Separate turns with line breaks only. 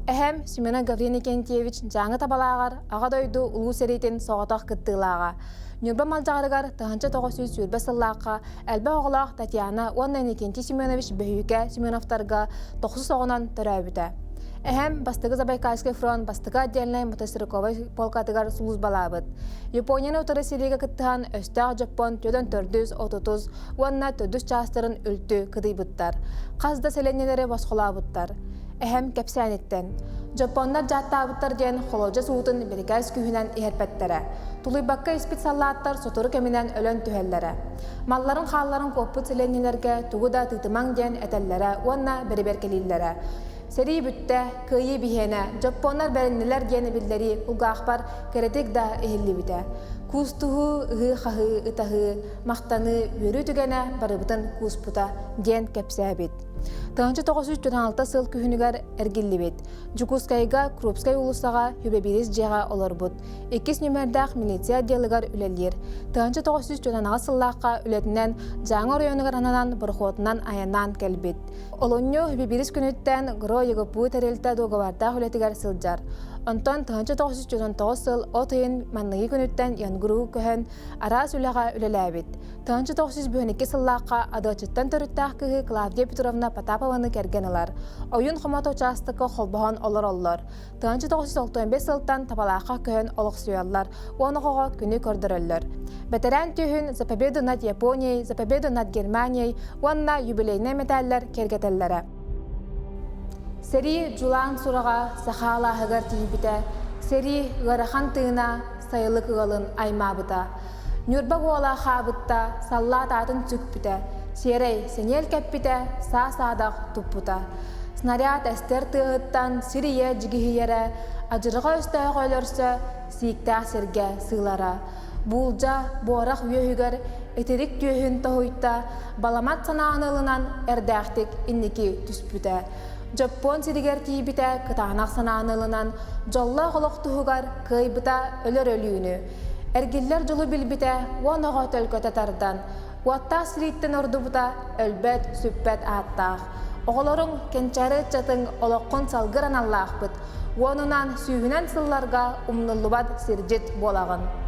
Эһэм Семена Гаврил Никентьевич Дьааҥы Табалааҕар Аҕа дойду Улуу сэриитин соҕотох кыттыылааҕа. Ньурба Малдьаҕарыгар 1920 сыллаахха элбэх оҕолоох Татьяна уонна Иннокентий Семенович Бөһүүкэ Семеновтарга тохсус оҕонон төрөөбүтэ. Эһэм бастакы Забайкальскай фронт бастакы отдельнай мотострелковай полкатыгар сулууспалаабыт. Японияны утары сэриигэ кыттыһан өстөөх Дьоппуон 44 30 уонна төрдүс чаастарын үлтү кыдыйбыттар. Хас да сэлиэнньэлэри босхолообуттар. Эһэм кэпсээниттэн. Дьоппуоннар дьааттаабыттар диэн холуодьас уутун бирикээс күүһүнэн иһэрпэттэрэ. Тулуйбакка испит саллааттар сотору кэминэн өлөн түһэллэрэ. Малларын хаалларын куоппут сэлиэнньэлэргэ тугу да тыытымаҥ диэн этэллэрэ уонна бэрэбиэркэлииллэрэ. Сэрии бүттэ, кыайыы биһиэнэ, дьоппуоннар бэриннилэр диэн биллэрии кулгаахпар кэрэтик да иһиллибитэ. Куустуһуу, ыһыы-хаһыы, ытаһыы, махтаныы, үөрүү түгэнэ барыбытын кууспута диэн кэпсээбит. 1996 сыл күһүнүгэр эргиллибит. Дьокуускайга Крупскай уулуссаҕа Хүбэбиирис дьиэҕэ олорбут. Иккис нүмердээх милиция отделыгар үлэлиир. 1998 сыллаахха үлэтинэн Дьааҥы оройуонугар ананан борохуотунан айаннаан кэлбит. Олунньу Хүбэбиирис күнүттэн ГРО ЕГПУ тэрилтэ дуогабардаах үлэтигэр сылдьар. Онтон 1999 сыл от ыйын манныгы күнүттэн Янгру көһөн араас үлэҕэ үлэлээбит. 1992 сыллаахха Адыачыттан төрүттээх кыыһы Клавдия Петровна Потапованы кэргэн ылар. Ойуун хомото учаастакка холбоһон олороллор. 1995 сылтан Табалаахха көһөн олохсуйаллар, уон оҕоҕо күнү көрдөрөллөр. Бэтэрээн түһүн «За победу над Японией», «За победу над Германией» уонна юбилейнай мэтээллэр киэргэтэллэрэ. Сэрии дьулаан сураҕа саха алааһыгар тиийбитэ, сэрии ыарахан тыына сайылык ыалын аймаабыта. Ньурба уола хаабытта, саллаат аатын сүкпүтэ, сиэрэй сэниэл кэппитэ, саа-саадах туппута. Снаряд эстэр тыаһыттан сир ийэ дьигиһийэрэ, адьырҕа өстөөх өлөрсө, сииктээх сиргэ сыылара. Буулдьа буорах үөһүгэр итирик түөһүн тоһуйта, баламат санааны ылынан эрдээхтик инники түспүтэ. Дьоппуон сиригэр тиийбитэ кытаанах санааны ылынан, дьоллоох олох туһугар кыайбыта өлөр өлүүнү. Эргиллэр дьолу билбитэ уон оҕо төлкөтө тардан, уоттаах сирииттэн ордубута өлбөт, сүппэт ааттаах. Оҕолоруҥ, кэнчээри ыччатыҥ олоххун салгыр аналлаахпыт, уонунан, сүүһүнэн сылларга умнуллубат сирдьит буолаҕын.